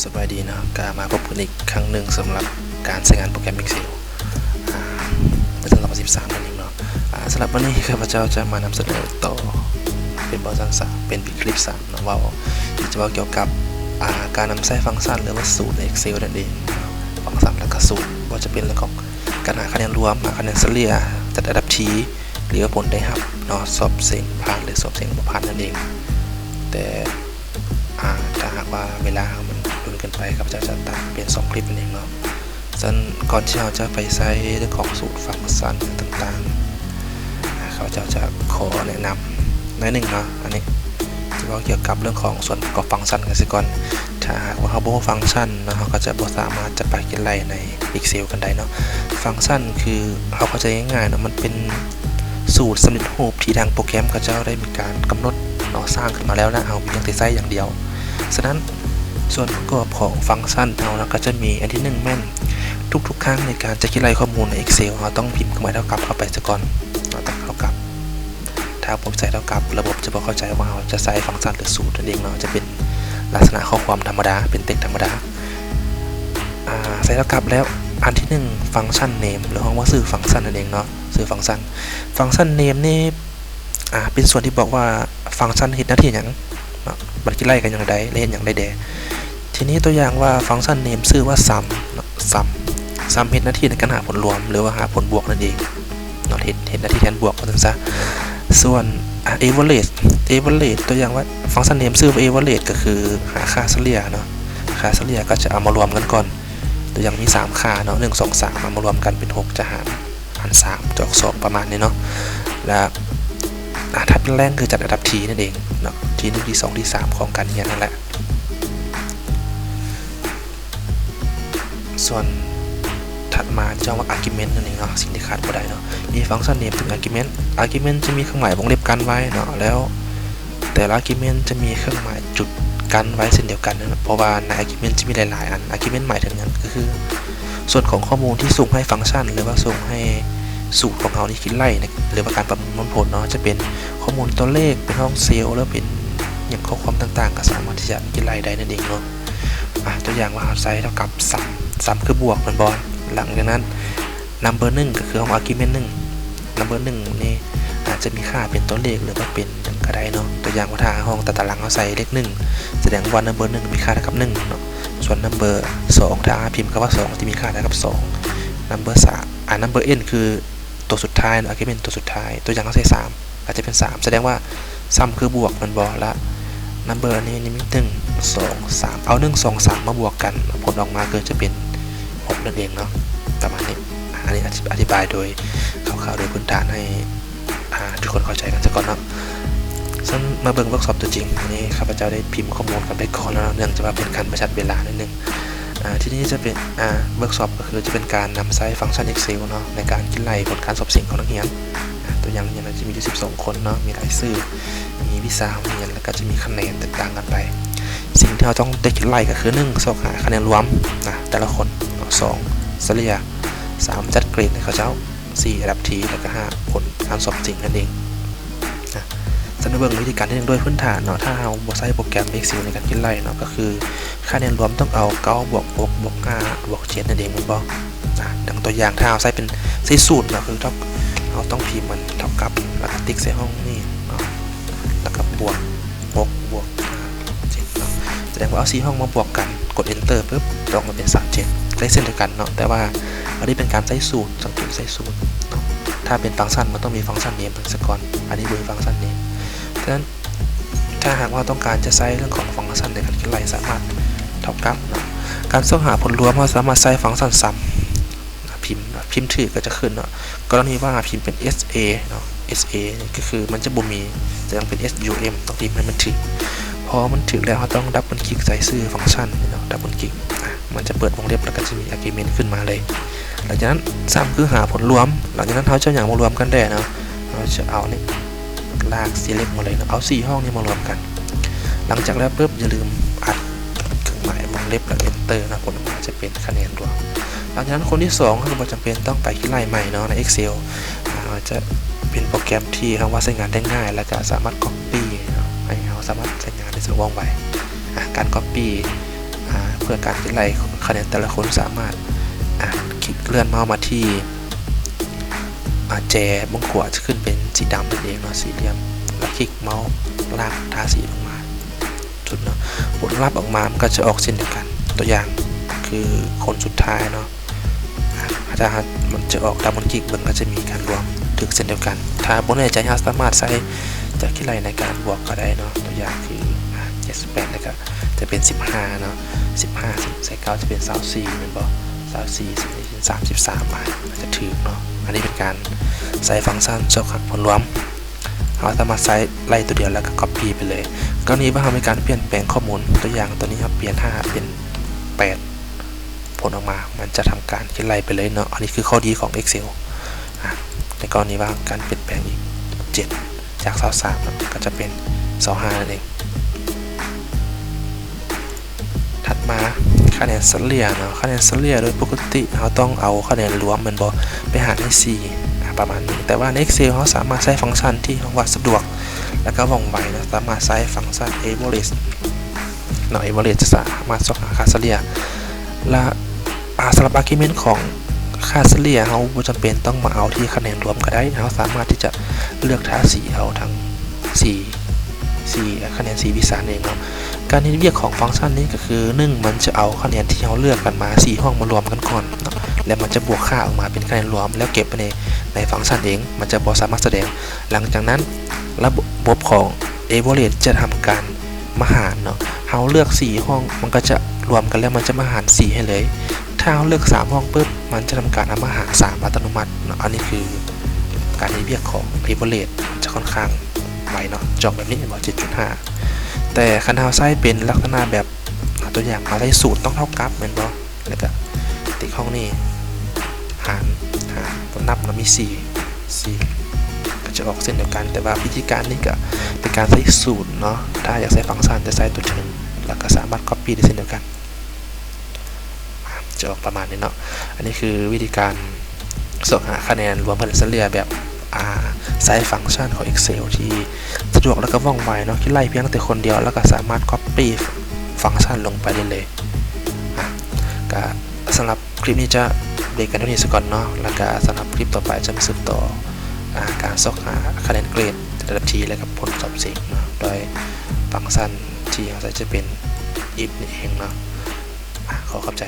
ສະບາຍດີເນາະ, ກະມາພົບກັນອີກຄັ້ງໜຶ່ງສຳລັບການໃຊ້ງານໂປຣແກຣມ Excel ອາ ປີສອງພັນສິບສາມນັ້ນເອງເນາະ. ອາ ສຳລັບມື້ນີ້ຂ້າພະເຈົ້າຈະມານຳສະເໜີຕໍ່ ເປັນເວີຊັນສາມ ເປັນຄລິບສາມເນາະ, ເວົ້າ ທີ່ຈະເວົ້າກ່ຽວກັບ ອາ ການນຳໃຊ້ຟັງຊັນ ຫຼືວ່າສູດໃນ Excel ນັ້ນເອງເນາະ. ຟັງຊັນ ແລະກະສູດ ບໍ່ວ່າຈະເປັນເລື່ອງຂອງການຫາຄະແນນລວມ, ຫາຄະແນນສະເລ່ຍ, ຈັດອັນດັບທີ ຫຼືວ່າຜົນໄດ້ຮັບເນາະ, ສອບເສັງຜ່ານ ຫຼືສອບເສັງບໍ່ຜ່ານນັ້ນເອງ. ແຕ່ ອາ ຖ້າຫາກວ່າເວລາເຮົາມັນດົນເກີນໄປ ຂ້າພະເຈົ້າຈະຕັດເປັນສອງຄລິບນັ້ນເອງເນາະ. ສະນັ້ນ ກ່ອນທີ່ເຮົາຈະໄປໃຊ້ເລື່ອງຂອງສູດ ຟັງຊັນຕ່າງໆ ອາ ຂ້າພະເຈົ້າຈະຂໍແນະນຳໜ້ອຍໜຶ່ງເນາະ. ອັນນີ້ຈະເວົ້າກ່ຽວກັບເລື່ອງຂອງສ່ວນປະກອບຟັງຊັນກັນຊະກ່ອນ. ຖ້າຫາກວ່າເຮົາບໍ່ຮູ້ຟັງຊັນເນາະ, ເຮົາກໍຈະບໍ່ສາມາດຈະໄປຄິດໄລ່ໃນ Excel ກັນໄດ້ເນາະ. ຟັງຊັນຄືເຮົາເຂົ້າໃຈງ່າຍໆເນາະ, ມັນເປັນສູດສຳເລັດຮູບທີ່ທາງໂປຣແກຣມເຂົາເຈົ້າໄດ້ມີການກຳນົດເນາະ, ສ້າງຂຶ້ນມາແລ້ວ ແລະເຮົາພຽງແຕ່ໃຊ້ຢ່າງດຽວ. ສະນັ້ນ ສ່ວນປະກອບຂອງຟັງຊັນເຮົາເນາະ ກໍຈະມີອັນທີໜຶ່ງແມ່ນ ທຸກໆຄັ້ງໃນການຈະຄິດໄລ່ຂໍ້ມູນໃນ Excel ເຮົາຕ້ອງພິມເຄື່ອງໝາຍເທົ່າກັບເຂົ້າໄປຊະກ່ອນເນາະ, ຕ້ອງເຂົ້າກັບ. ຖ້າບໍ່ໃສ່ເທົ່າກັບ ລະບົບຈະບໍ່ເຂົ້າໃຈວ່າເຮົາຈະໃຊ້ຟັງຊັນ ຫຼື ສູດນັ້ນເອງເນາະ, ຈະເປັນລັກສະນະຂໍ້ຄວາມທຳມະດາ ເປັນເຕັກທຳມະດາ. ອາ ໃສ່ເທົ່າກັບແລ້ວ ອັນທີໜຶ່ງ function name ຫຼື ເຮົາເອີ້ນວ່າຊື່ຟັງຊັນນັ້ນເອງເນາະ, ຊື່ຟັງຊັນ. Function name ນີ້ ອາ ເປັນສ່ວນທີ່ບອກວ່າຟັງຊັນເຮັດໜ້າທີ່ຫຍັງເນາະ, ມັນຄິດໄລ່ກັນຢ່າງໃດ ແລະ ເຮັດຫຍັງໄດ້ແດ່. ທີນີ້ຕົວຢ່າງວ່າ function name ຊື່ວ່າ sum ເນາະ, sum sum ເຮັດໜ້າທີ່ໃນການຫາຜົນລວມ ຫຼືວ່າຫາຜົນບວກນັ້ນເອງເນາະ, ເຮັດ ເຮັດໜ້າທີ່ແທນບວກວ່າຊັ້ນຊະ. ສ່ວນ ອາ average average ຕົວຢ່າງວ່າ function name ຊື່ວ່າ average ກໍຄືຫາຄ່າສະເລ່ຍເນາະ, ຄ່າສະເລ່ຍກໍຈະເອົາມາລວມກັນກ່ອນ. ຕົວຢ່າງມີສາມຄ່າເນາະ, ໜຶ່ງ ສອງ ສາມ ເອົາມາລວມກັນເປັນຫົກ ຈະຫານ ຫານສາມ ຈະອອກສອງ ປະມານນີ້ເນາະ. ແລະ ອາ ຖັດແລງຄືຈັດອັນດັບທີນັ້ນເອງເນາະ, ທີໜຶ່ງ ທີສອງ ທີສາມ ຂອງການຮຽນນັ້ນແຫຼະ. ສ່ວນຖັດມາຈະເອີ້ນວ່າ argument ນັ້ນເອງເນາະ, ສິ່ງທີ່ຂາດບໍ່ໄດ້ເນາະ. ມີ function name ເປັນ argument, argument ຈະມີເຄື່ອງໝາຍວົງເລັບກັ້ນໄວ້ເນາະ, ແລ້ວ ແຕ່ລະ argument ຈະມີເຄື່ອງໝາຍຈຸດກັ້ນໄວ້ເຊັ່ນດຽວກັນເນາະ, ເພາະວ່າໃນ argument ຈະມີຫຼາຍໆອັນ. Argument ໝາຍເຖິງຫຍັງ? ກໍຄືສ່ວນຂອງຂໍ້ມູນທີ່ສົ່ງໃຫ້ຟັງຊັນ ຫຼືວ່າສົ່ງໃຫ້ສູດຂອງເຮົານີ້ຄິດໄລ່ ຫຼືວ່າການປະມວນຜົນເນາະ, ຈະເປັນຂໍ້ມູນຕົວເລກ, ເປັນຫ້ອງເຊວ ຫຼືເປັນຫຍັງ ຂໍ້ຄວາມຕ່າງໆ ກໍສາມາດທີ່ຈະຄິດໄລ່ໄດ້ນັ້ນເອງເນາະ. ອາ ຕົວຢ່າງວ່າເຮົາໃສ່ເທົ່າກັບ sum, sum ຄືບວກແມ່ນບໍ່? ຫຼັງຈາກນັ້ນ number ໜຶ່ງ ກໍຄືຫ້ອງ argument ໜຶ່ງ, number ໜຶ່ງນີ້ອາດຈະມີຄ່າເປັນຕົວເລກ ຫຼືວ່າເປັນຫຍັງກໍໄດ້ເນາະ. ຕົວຢ່າງວ່າຖ້າຫ້ອງຕາຕະລາງເຮົາໃສ່ເລກໜຶ່ງ ສະແດງວ່າ number ໜຶ່ງ ມີຄ່າເທົ່າກັບໜຶ່ງເນາະ, ສ່ວນ number ສອງ ຖ້າເຮົາພິມຄຳວ່າ ສອງ ຈະມີຄ່າເທົ່າກັບສອງ, number ສາມ ອາ number n ຄືຕົວສຸດທ້າຍເນາະ, argument ຕົວສຸດທ້າຍ. ຕົວຢ່າງເຮົາໃສ່ ສາມ ກໍຈະເປັນ ສາມ ສະແດງວ່າ sum ຄືບວກແມ່ນບໍ່? ລະ number ອັນນີ້ ນີ້ມີ ໜຶ່ງ ສອງ ສາມ ເອົາ ໜຶ່ງ ສອງ ສາມ ມາບວກກັນ ຜົນອອກມາກໍຈະເປັນ ຫົກ ນັ້ນເອງເນາະ, ປະມານນີ້. ອັນນີ້ອະທິ ອະທິບາຍໂດຍຄ່າວໆ ໂດຍພື້ນຖານໃຫ້ ອາ ທຸກຄົນເຂົ້າໃຈກັນຊະກ່ອນເນາະ. ຊັ້ນມາເບິ່ງ workshop ຕົວຈິງ. ອັນນີ້ຂ້າພະເຈົ້າໄດ້ພິມຂໍ້ມູນກັນໄປກ່ອນແລ້ວເນາະ, ເນື່ອງຈາກວ່າເປັນການປະຢັດເວລາໜ້ອຍໜຶ່ງ. ອາ ທີນີ້ຈະເປັນ ອາ workshop ກໍຄືຈະເປັນການນຳໃຊ້ຟັງຊັນ Excel ເນາະ ໃນການຄິດໄລ່ຜົນການສອບເສັງຂອງນັກຮຽນ. ອາ ຕົວຢ່າງນັກຮຽນຈະມີຢູ່ສິບສອງຄົນເນາະ, ມີລາຍຊື່, ມີວິຊາຮຽນ ແລ້ວກໍຈະມີຄະແນນແຕກຕ່າງກັນໄປ. ສິ່ງທີ່ເຮົາຕ້ອງໄດ້ຄິດໄລ່ກໍຄື ໜຶ່ງ ຊອກຫາຄະແນນລວມນະ ແຕ່ລະຄົນເນາະ, ສອງ ສະເລ່ຍ, ສາມ ຈັດເກຣດໃຫ້ເຂົາເຈົ້າ, ສີ່ ອັນດັບທີ ແລ້ວກໍ ຫ້າ ຜົນການສອບເສັງນັ້ນເອງ. ນະ ຊັ້ນມາເບິ່ງວິທີການທີໜຶ່ງໂດຍພື້ນຖານເນາະ, ຖ້າເຮົາບໍ່ໃຊ້ໂປຣແກຣມ Excel ໃນການຄິດໄລ່ເນາະ, ກໍຄືຄ່າແນນລວມຕ້ອງເອົາ ເກົ້າ ບວກ ຫົກ ບວກ ຫ້າ ບວກ ເຈັດ ນັ້ນເອງ ແມ່ນບໍ່? ນະ ດັ່ງຕົວຢ່າງ ຖ້າເຮົາໃຊ້ເປັນ ໃຊ້ສູດເນາະ, ຄືເຮົາ ເຮົາຕ້ອງພິມມັນເທົ່າກັບ ແລ້ວກໍຕິກໃສ່ຫ້ອງນີ້ເນາະ, ແລ້ວກໍບວກ ຫົກ ບວກ ຫ້າ ເຈັດ ເນາະ, ສະແດງວ່າເອົາສີ່ຫ້ອງມາບວກກັນ, ກົດ Enter ປຶບ ຈະອອກມາເປັນ ສາມ ເຈັດ ໄດ້ເຊັ່ນດຽວກັນເນາະ, ແຕ່ວ່າອັນນີ້ເປັນການໃຊ້ສູດ, ສັງເກດໃຊ້ສູດເນາະ. ຖ້າເປັນຟັງຊັນ ມັນຕ້ອງມີຟັງຊັນເນມນຳຊະກ່ອນ, ອັນນີ້ບໍ່ມີຟັງຊັນເນມ. ສະນັ້ນ ຖ້າຫາກວ່າເຮົາຕ້ອງການຈະໃຊ້ເລື່ອງຂອງຟັງຊັນໃນການຄິດໄລ່ ສາມາດເທົ່າກັບເນາະ, ການຊອກຫາຜົນລວມ ເຮົາສາມາດໃຊ້ຟັງຊັນ sum ນະ, ພິມນະ, ພິມຖືກກໍຈະຂຶ້ນເນາະ. ກໍລະນີວ່າເຮົາພິມເປັນ SA ເນາະ, SA ນີ້ກໍຄືມັນຈະບໍ່ມີ, ຈະຕ້ອງເປັນ SUM ຕ້ອງພິມໃຫ້ມັນຖືກ. ພໍມັນຖືກແລ້ວ ເຮົາຕ້ອງດັບເບິນຄລິກໃສ່ຊື່ຟັງຊັນນີ້ເນາະ, ດັບເບິນຄລິກ ອາ ມັນຈະເປີດວົງເລັບ ແລ້ວກໍຈະມີ argument ຂຶ້ນມາເລີຍ. ຫຼັງຈາກນັ້ນ sum ຄືຫາຜົນລວມ. ຫຼັງຈາກນັ້ນ ເຮົາຈະເອົາຫຍັງມາລວມກັນແດ່ເນາະ? ເຮົາຈະເອົານີ້ ລາກ select ມາເລີຍເນາະ, ເອົາສີ່ຫ້ອງນີ້ມາລວມກັນ. ຫຼັງຈາກແລ້ວປຶບ ຢ່າລືມອັດເຄື່ອງໝາຍວົງເລັບ ແລ້ວ Enter ເນາະ, ຜົນອອກມາຈະເປັນຄະແນນລວມ. ຫຼັງຈາກນັ້ນ ຄົນທີສອງ ເຮົາກໍບໍ່ຈຳເປັນຕ້ອງໄປຄິດໄລ່ໃໝ່ເນາະ ໃນ Excel. ອາ ຈະເປັນໂປຣແກຣມທີ່ເຮົາວ່າໃຊ້ງານໄດ້ງ່າຍ ແລ້ວກໍສາມາດ copy ເນາະ, ໃຫ້ເຮົາສາມາດໃຊ້ງານໄດ້ສະດວກວ່ອງໄວ. ອາ ການ copy ອາ ພື່ອການຄິດໄລ່ຄະແນນແຕ່ລະຄົນ ສາມາດ ອາ ຄລິກເລື່ອນເມົາສ໌ມາທີ່ ອາ ແຈເບື້ອງຂວາ ຈະຂຶ້ນເປັນສີດຳນັ້ນເອງເນາະ ສີ່ຫຼ່ຽມ ແລ້ວຄລິກເມົາສ໌ລາກທາສີລົງມາສຸດເນາະ. ຜົນລັບອອກມາມັນກໍຈະອອກເຊັ່ນດຽວກັນ ຕົວຢ່າງຄືຄົນສຸດທ້າຍເນາະ ອາ ຖ້າມັນຈະອອກ ຖ້າເຮົາຄລິກເບິ່ງກໍຈະມີການລວມຖືກເຊັ່ນດຽວກັນ. ຖ້າບໍ່ແນ່ໃຈ ເຮົາສາມາດໃຊ້ຈັກຄິດໄລ່ໃນການບວກກໍໄດ້ເນາະ ຕົວຢ່າງຄື ອາ ເຈັດສິບແປດ ແລ້ວກໍຈະເປັນສິບຫ້າເນາະ ສິບຫ້າ ໃສ່ເກົ້າຈະເປັນຊາວສີ່ແມ່ນບໍ່ ຊາວສີ່ ສາມສິບສາມ ອາ ກໍຈະຖືກເນາະ. ອັນນີ້ເປັນການໃຊ້ຟັງຊັນຊອກຫາຜົນລວມ ເຮົາສາມາດໃຊ້ໄລ່ຕົວດຽວແລ້ວກໍກັອບປີ້ໄປເລີຍ. ກໍນີ້ວ່າເຮົາມີການປ່ຽນແປງຂໍ້ມູນ ຕົວຢ່າງຕອນນີ້ເຮົາປ່ຽນຫ້າເປັນແປດ ຜົນອອກມາມັນຈະທຳການຄິດໄລ່ໄປເລີຍເນາະ. ອັນນີ້ຄືຂໍ້ດີຂອງ Excel ອາ ໃນກໍລະນີວ່າການປ່ຽນແປງອີກເຈັດ ຈາກຊາວສາມເນາະ ກໍຈະເປັນຊາວຫ້ານັ້ນເອງ. ຖັດມາຄະແນນສະເລ່ຍເນາະ ຄະແນນສະເລ່ຍໂດຍປົກກະຕິເຮົາຕ້ອງເອົາຄະແນນລວມແມ່ນບໍ່ ໄປຫານໃຫ້ສີ່ ອາ ປະມານນີ້. ແຕ່ວ່າໃນ Excel ເຮົາສາມາດໃຊ້ຟັງຊັນທີ່ເຮົາວ່າສະດວກ ແລ້ວກໍວ່ອງໄວເນາະ ສາມາດໃຊ້ຟັງຊັນ average ເນາະ average ຈະສາມາດຊອກຫາຄ່າສະເລ່ຍ ແລະ ອາ ສຳລັບ argument ຂອງຄ່າສະເລ່ຍ ເຮົາບໍ່ຈຳເປັນຕ້ອງມາເອົາທີ່ຄະແນນລວມກໍໄດ້ ເຮົາສາມາດທີ່ຈະເລືອກທາສີເອົາທັງສີ່ ສີ່ຄະແນນ ສີ່ວິຊານັ້ນເອງເນາະ. ການເຮັດວຽກຂອງຟັງຊັນນີ້ກໍຄື ໜຶ່ງ ມັນຈະເອົາຄະແນນທີ່ເຮົາເລືອກກັນມາສີ່ຫ້ອງມາລວມກັນກ່ອນເນາະ ແລ້ວມັນຈະບວກຄ່າອອກມາເປັນຄະແນນລວມ ແລ້ວເກັບໄວ້ໃນ ໃນຟັງຊັນເອງ ມັນຈະບໍ່ສາມາດສະແດງ. ຫຼັງຈາກນັ້ນ ລະບົບຂອງ average ຈະທຳການມາຫານເນາະ ເຮົາເລືອກສີ່ຫ້ອງ ມັນກໍຈະລວມກັນແລ້ວມັນຈະມາຫານສີ່ໃຫ້ເລີຍ. ຖ້າເຮົາເລືອກສາມຫ້ອງປຶບ ມັນຈະທຳການເອົາມາຫານສາມອັດຕະໂນມັດເນາະ. ອັນນີ້ຄືການເຮັດວຽກຂອງ average ຈະຂ້ອນຂ້າງໄວເນາະ ຈອກແບບນີ້ເຫັນບໍ່ ເຈັດຈຸດຫ້າ. ແຕ່ຄັນເຮົາໃຊ້ເປັນລັກສະນະແບບ ຕົວຢ່າງເຮົາໃຊ້ສູດຕ້ອງເທົ່າກັບແມ່ນບໍ່ ແລ້ວກະຕິກຫ້ອງນີ້ ຫານ ຫານ ຕົວນັບເນາະ ມີສີ່ ສີ່ ກໍຈະອອກເຊັ່ນດຽວກັນ. ແຕ່ວ່າວິທີການນີ້ກະເປັນການໃຊ້ສູດເນາະ ຖ້າຢາກໃຊ້ຟັງຊັນຈະໃຊ້ຕົວເທິງ ແລ້ວກະສາມາດກັອບປີ້ໄດ້ເຊັ່ນດຽວກັນ ຈະອອກປະມານນີ້ເນາະ. ອັນນີ້ຄືວິທີການຊອກຫາຄະແນນລວມຄະແນນສະເລ່ຍແບບ ອາ ໃຊ້ຟັງຊັນຂອງ Excel ທີ່ສະດວກ ແລ້ວກໍວ່ອງໄວເນາະ ຄິດໄລ່ພຽງແຕ່ຄົນດຽວ ແລ້ວກໍສາມາດກັອບປີ້ຟັງຊັນລົງໄປໄດ້ເລີຍ. ອາ ກະສຳລັບຄລິບນີ້ຈະເບຣກກັນເທົ່ານີ້ສາກ່ອນເນາະ ແລ້ວກະສຳລັບຄລິບຕໍ່ໄປຈະມາສືບຕໍ່ ອາ ການຊອກຫາຄະແນນເກຣດແຕ່ລະທີ ແລະ ກັບຜົນສອບເສັງເນາະ ໂດຍຟັງຊັນທີ່ເຮົາໃຊ້ຈະເປັນ if ນີ້ເອງເນາະ. ອາ ຂໍຂອບໃຈ.